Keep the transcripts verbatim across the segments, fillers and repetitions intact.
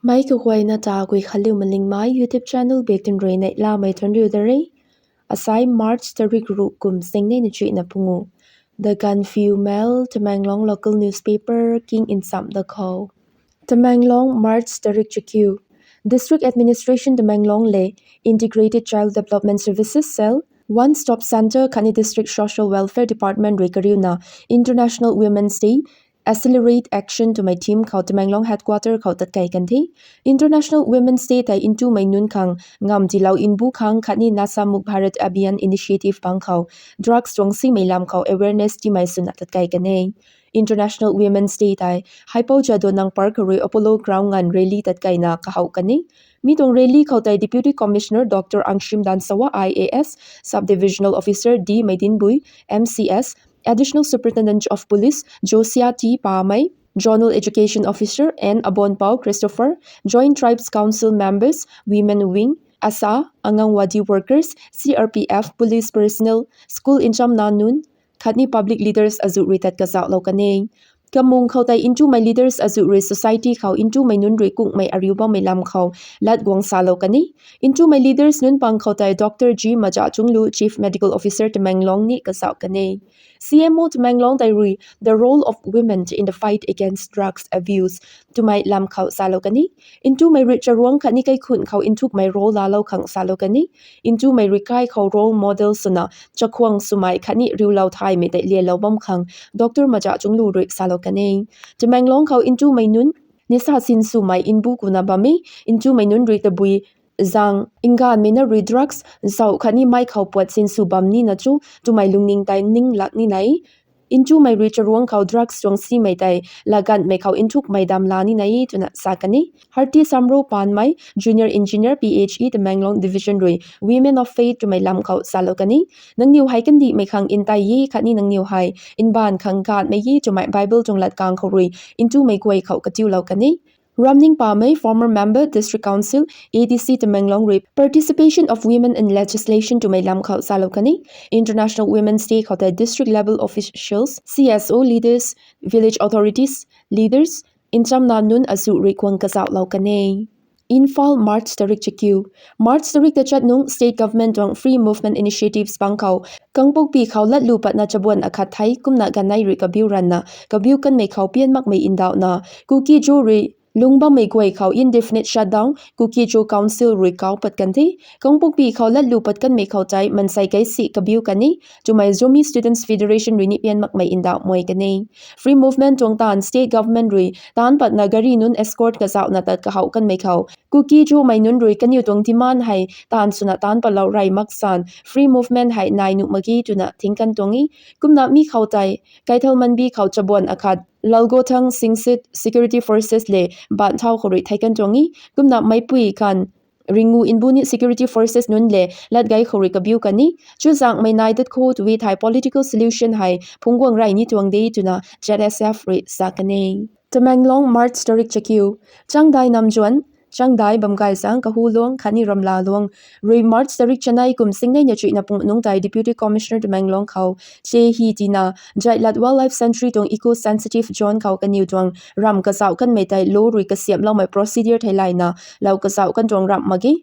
Mei kaguayna ta Guikhanliu Malingmei YouTube channel bak tin rui neihlamei thuanc riu da re. Asai March tarik ruh kum singneina chuihna pungu. The Gaanphiu Mail, Tamenglong local newspaper king nchamh da khou. Tamenglong, March tarik chakiu. District Administration Tamenglong le Integrated Child Development Services Cell, One Stop Centre khatni District Social Welfare Department rui kariuna International Women's Day Accelerate Action twmei theme khou Tamenglong headquarter khou tatkei kan the. International Women's Day tei ntumei nunc khang ngamv tiilou mbu khang khatni Nasha Mukt Bharat Abhiyan initiative bang khou drugs tuang simei lam khou awareness tiimei swna tatkei kan e. International Women's Day tei Haipou Jadonang Park khou rui Apollo Ground nganv rally tatkeina kahow kan e. Mi tuang rally khou tei Deputy Commissioner Dr Angshim Danshawa I A S, Sub Divisional Officer D Meidinbui, M C S, Additional Superintendent of Police Josia T Pamei, Zonal Education Officer N Abonpau Christopher, Joint Tribes Council members, Women Wing, ASHA, Anganwadi workers, C R P F, police personnel, school nchamna nunc khatni public leaders azuh rui tat kazauhlou kan e. Kamung khou tei ntumei leaders azuh rui society khou ntumei nunc rui kungmei ariu bammei lam khou lat guang salou kan e. Ntumei leaders nunc pang khou tei Dr G Majachunglu, Chief Medical Officer Tamenglong ni kazauh kan e. C M O Tamenglong tei rui The Role of Women in the Fight Against Drugs Abuse twmei lam khou salou kan e. Ntumei rui charuangc khatni kaikhunc khou nthukmei role laalou khang salou kan e. Ntumei rui kai khou role model swna chakhwang swmei khatni riulou thaymei tei lialou bam khang Dr Majachunglu rui salou kan e. Tamenglong khou ntumei nunc nisa sinswmei mbu kuna bam e. Ntumei nunc rui tabui zang nganvmei na rui drugs zauh khatni mei khou puat sinsw bam nina chu twmei lungning tei ning lak nina e. Ntumei rui charuangc khou drugs tuang simei tei laganhmei khou nthukmei dam la nina e twna sa kan e. Harti Samro Panmei, Junior Engineer P H E Tamenglong Division rui Women of Faith twmei lam khou salou kan e. Nangniw hei kandihmei khang ntai e khatni nangniw hei mbaanv khang ganhmei e twmei Bible tuang latkang khou rui ntumei guay khou katiulou kan e. Ramningpamei, former member, District Council, A D C Tamenglong rui Participation of Women in Legislation twmei lam khou salou kan e. International Women's Day khou tei district level officials, C S O leaders, village authorities leaders, nchamna nunc azuh rui guang kazauhlou kan e. Imphal, March tarik chakiu. March tarik tachat nung state government tuang free movement initiatives bang khou Kangpokpi khou latlu patna chabuan akhat thei kumna ganei rui kabiu ranna kabiu kanmei khou pian makmei ndauhna Kuki-Zo rui lungc bammei guay khou indefinite shutdown Kuki-Zo Council rui kau pat kan the. Kangpokpi khou latlu pat kanmei khou tei mansei kei si kabiu kan e twmei Zomi Students Federation rui ni pian makmei ndauh muai kan e. Free movement tuang taanv state government rui taanc patna gari nunc escort kazauhna tat kahouh kanmei khou Kuki-Zomei nunc rui kaniw tuang demand hei taanv swna taanc patlou rey mak san free movement hei nai nuh mak ge twna thing kan tuang e. Kumna mi khou tei Keithelmanbi khou chabuan akhat Lalgothang Singsit security forces le baanc thau khou rui thei kan tuang e. Kumna meipui khan ringu mbu ni security forces nunc le latgei khou rui kabiu kan e. Chuzaenghmei nai dat kho tw thei political solution hei phungc guang rey ni tuang de twna Z S F rui sa kan e. Tamenglong, March tarik chakiu. Changdai Namjuan, Changdai, Bamgayzang, Kahulong khatni Ramlaluang rui March tarik chanei kum singnei na chuihna pung nungc tei Deputy Commissioner Tamenglong khou che hi tina Jaitlat Wildlife Sanctuary tuang eco sensitive zone khou kaniw tuang ramh kazauh kanmei tei law rui kasiamhloumei procedure theilayna lou kazauh kan tuang ramh mak ge,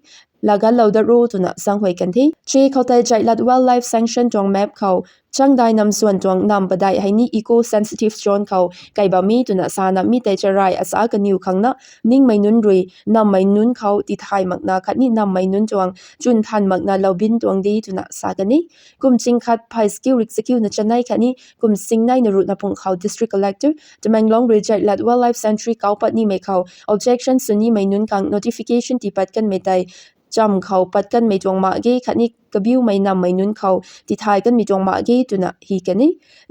laaganlou dat ro twna zaenghuay kan the. Che khou tei Jaitlat Wildlife Sanction tuang map khou Changdai Namjuan tuang namv padeih hei ni eco sensitive zone khou kai bammei twna sana mi tei charai asa kaniw khang na ningmei nunc rui namvmei nunc khou tithay makna khatni namvmei nunc tuang chwn than makna loubin tuang de twna sa kan e. Kum ching khat phay chakiu rik chakiuna chanei khatni kum singnei na ruhna pung khou District Collector Tamenglong rui Jaitlat Wildlife Sanctuary kau pat nimei khou objection sw nimei nunc khang notification tii pat kanmei tei chamv khou pat kanmei tuang mak ge khatni kabiumei namvmei nunc khou tithay kanmei tuang mak ge twna hi kan e.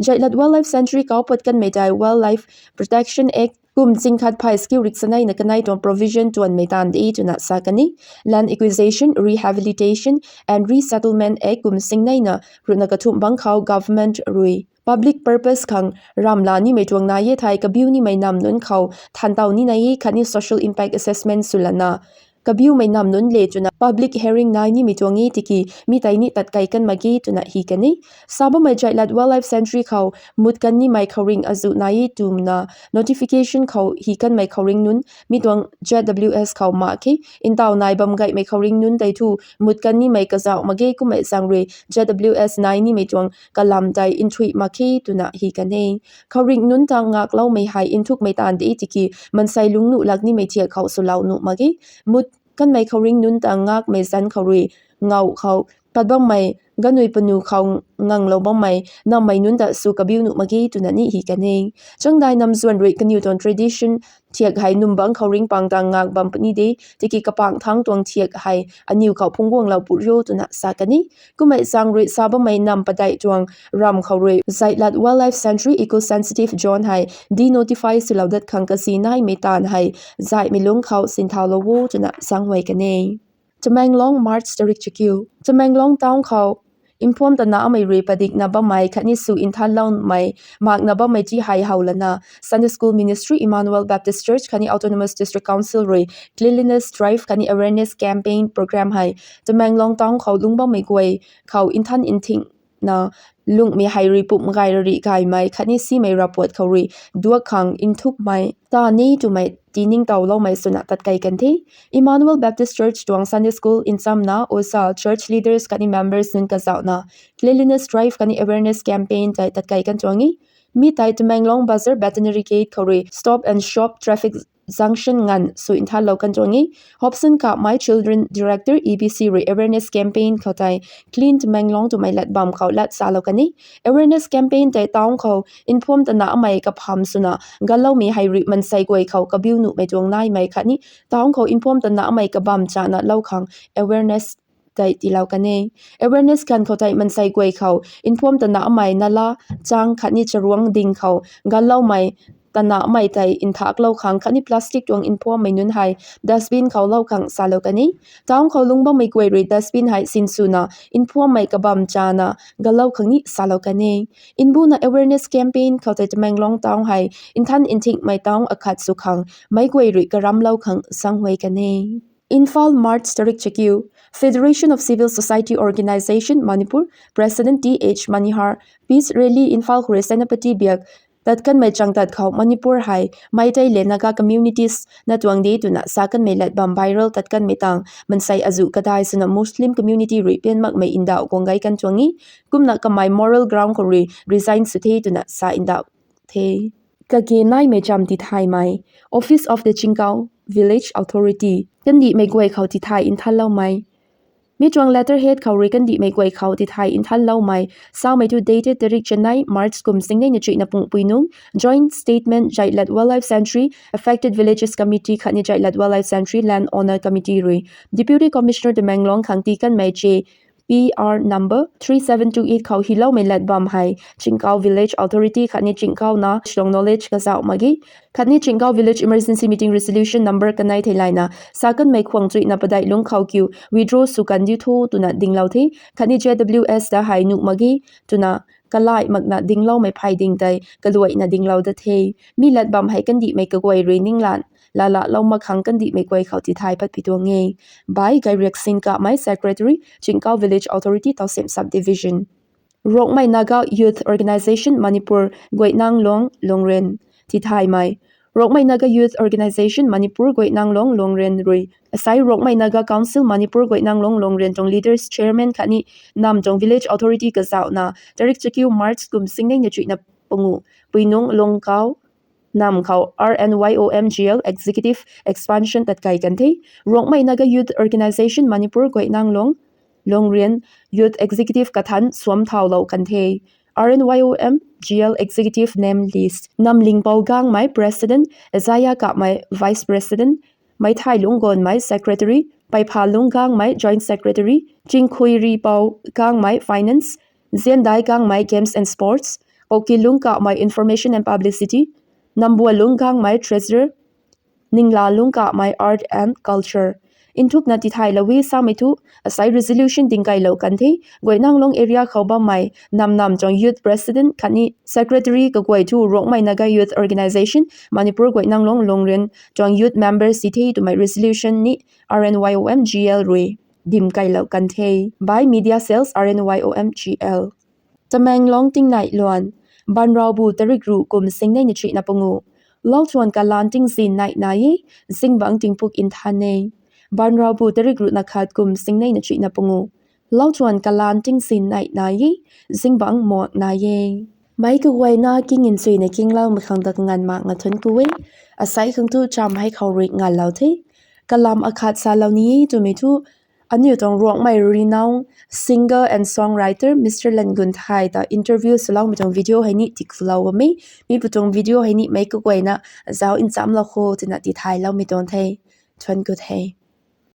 Jaitlat Wildlife Sanctuary kau pat kanmei tei Wildlife Protection Act kum ching khat phay chakiu rik chanei na kanei tuang provision tuanmei taanv de twna sa kan e. Land Acquisition, Rehabilitation and Resettlement Act kum singnei na ruhna kathumh bang khou government rui public purpose khang ramh laa nimei tuang nai e thei kabiu nimei namv nunc khou thantaw ni nai e khatni social impact assessment swlana kabiumei namv nunc le twna public hearing nai nimei tuang e tiki mi tei ni tatkai kan mak ge twna hi kan e. Sa bammei Zaitlat Wildlife Sanctuary khou mut kan nimei khouringh azuh nai e twna notification khou hi kanmei khouringh nunc mi tuang Z W S khou mak khe. Ntaw nai bam gaymei khouringh nunc tei thu mut kan nimei kazauh mak ge. Kummei zaeng rui Z W S nai nimei tuang kalam tei nthuih mak khe twna hi kan e. Khouringh nunc ta ngakloumei hei nthukmei taanv de tiki mansei lungc nuh lak nimei thiak khou swlou nuh mak ge. Mut kanmei khouringh nunc ta ngakmei zanc khou rui ngauh khou pat bammei, ganui panu khou nganglou bammei nammei nunc ta sw kabiu nuh mak ge twna ni hi kan e. Changdai namzuan rui kaniw tuang tradition thiak hei numbangc khouringh pang ta ngak bam puni de, tiki kapangc thangc tuang thiak hei aniw khou phungc guanglou pu rio twna sa kan e. Kummei zaeng rui sa bammei nam padeih tuang ramv khou rui Zaitlat Wildlife Sanctuary Eco-Sensitive Zone hei denotify swlou dat khang kazi naimei taanv hei zaihmei lungc khou sinthaulou o twna zaenghuay kan e. Tamenglong, March tarik chakiu. Tamenglong town khou nphuam tana amei rui padikna bammei khatni sw nthanloumei makna bammei ti hei how lana Sunday School Ministry, Emmanuel Baptist Church khatni Autonomous District Council rui cleanliness drive khatni awareness campaign program hei Tamenglong town khou lungc bammei guay khou nthan nthingna lungmei hei rui pumh gay rarih gaymei khatni simei rapuat khou rui duak khang nthukmei ta ni twmei tiningtowloumei swna tatkei kan the. Emmanuel Baptist Church tuang Sunday School nchamna osa church leaders khatni members nunc kazauhna cleanliness drive khatni awareness campaign tei tatkei kan tuang e. Mi tei Tamenglong Bazar Veterinary Gate khou rui Stop and Shop traffic junction nganv sw nthanlou kan tuang e. Hobson Kamei, Children Director, E B C rui awareness campaign khou tei Clean Tamenglong twmei lat bam khou lat salou kan e. Awareness campaign tei town khou nphuam tana amei kapham swna ganloumei hei rui mansei guay khou kabiu nuhmei tuang naimei khatni town khou nphuam tana amei kabam chana lou khang awareness tei tiilou kan e. Awareness ganv khou tei mansei guay khou nphuam tana amei nala, chang khatni charuang ding khou ganloumei tana amei tei nthaklou khang khatni plastic tuang nphuammei nunc hei dustbin khou lou khang salou kan e. Town khou lungc bammei guay rui dustbin hei sinswna nphuammei kabam chana ganlou khang ni salou kan e. Nbuna awareness campaign khou tei Tamenglong town hei nthan nthingmei town akhat sw khang meic guay rui karamlou khang zaenghuay kan e. Imphal, March tarik chakiu. Federation of Civil Society Organisation Manipur President T H Manihar peace rally Imphal khou rui Senapati biak tat kanmei changtat khou Manipur hei Meitei le Naga communities na tuang de twna sa kanmei lat bam viral tat kanmei tang mansei azuh kadai swna Muslim community rui pian makmei ndauh guang gei kan tuang e. Kumna kamei moral ground khou rui resign sw the twna sa ndauh the. Kage naimei cham tithaymei, Office of the Chingkao Village Authority kandihmei guay khou tithay nthanloumei. Mi tuang letterhead khou rui kandihmei guay khou tithay nthanloumei samei thu dated tarik chanei March kum singnei na chuihna pung pui nung, Joint Statement, Zaitlat Wildlife Sanctuary Affected Villages Committee khatni Zaitlat Wildlife Sanctuary Land Owner Committee rui Deputy Commissioner Tamenglong khang tii kanmei che P R number three seven two eight khou hiloumei lat bam hei Chingkao Village Authority khatni Chingkao na strong knowledge kazauh mak ge. Khatni Chingkao Village Emergency Meeting Resolution number kanei theilayna sa kanmei khwang chuihna padeih lungc khou kiu withdraw sw kan diu tho twna dinglou the. Khatni Z W S ta hei nuh mak ge twna kalai makna dingloumei phey ding tei kaluaina dinglou da the. Mi lat bam hei kandihmei kaguay rui ninglan lala lou mak khang kandihmei guay khou tithay patpi tuang e. By Gairiaksin Kamei, Secretary, Chingkao Village Authority, Tawsim Subdivision. Rongmei Naga Youth Organisation Manipur, Guainanglong, Longren. Tithaymei. Rongmei Naga Youth Organisation Manipur, Guainanglong, Longren rui asei Rongmei Naga Council Manipur, Guainanglong, Longren tuang leaders, chairman khatni nam tuang village authority kazauhna tarik chakiu March kum singnei na chuihna pangu pui nung Longkao nam khou R N Y O M G L Executive Expansion tatkai kan the. Rongmei Naga Youth Organisation Manipur, Guainanglong, Longren Youth Executive kathan suam thaulou kan the. R N Y O M G L Executive Name List. Namlingpou Gangmei, President, Isaiah Kamei, Vice President, Meithailung Gonmei, Secretary, Paiphallung Gangmei, Joint Secretary, Chingkhuiripou Gangmei, Finance, Ziandai Gangmei, Games and Sports, Okilung Kamei, Information and Publicity, Nambualung Gangmei, Treasurer, Ninglalung Kamei, Art and Culture. Nthukna tithaylou e samei thu asei resolution dingkailou kan the. Guainanglong area khou bammei nam nam tuang youth president khatni secretary kaguay thu Rongmei Naga Youth Organisation Manipur, Guainanglong, Longren tuang youth members ti the twmei resolution ni R N Y O M G L rui dim kailou kan the. By Media Cells R N Y O M G L. Tamenglong tingnai luan. Banraubu tarik ruh kum singnei na chihna pungu. Lauthuan kalan tingzin nai nai e, zingbangc tingpuk nthan e. Banraubu tarik ruh na khat kum singnei na chihna pungu. Lauthuan kalan tingzin nai nai e, zingbangc muak nai e. Meic kaguayna king nchuina kingloumei khang ta kanganv mak nga thuanc ku e. Asei khang thu cham hei khou rui nganlou the. Kalam akhat salou ni e twmei thu, aniu tuang Ruangmei renowned singer and songwriter Mister Langunthai ta interview swloumei tuang video hei ni tikpulou bam e. Mi pu tuang video hei ni meic kaguayna zauc nchamlou kho twna tithayloumei tuang the. Thuanc ku the.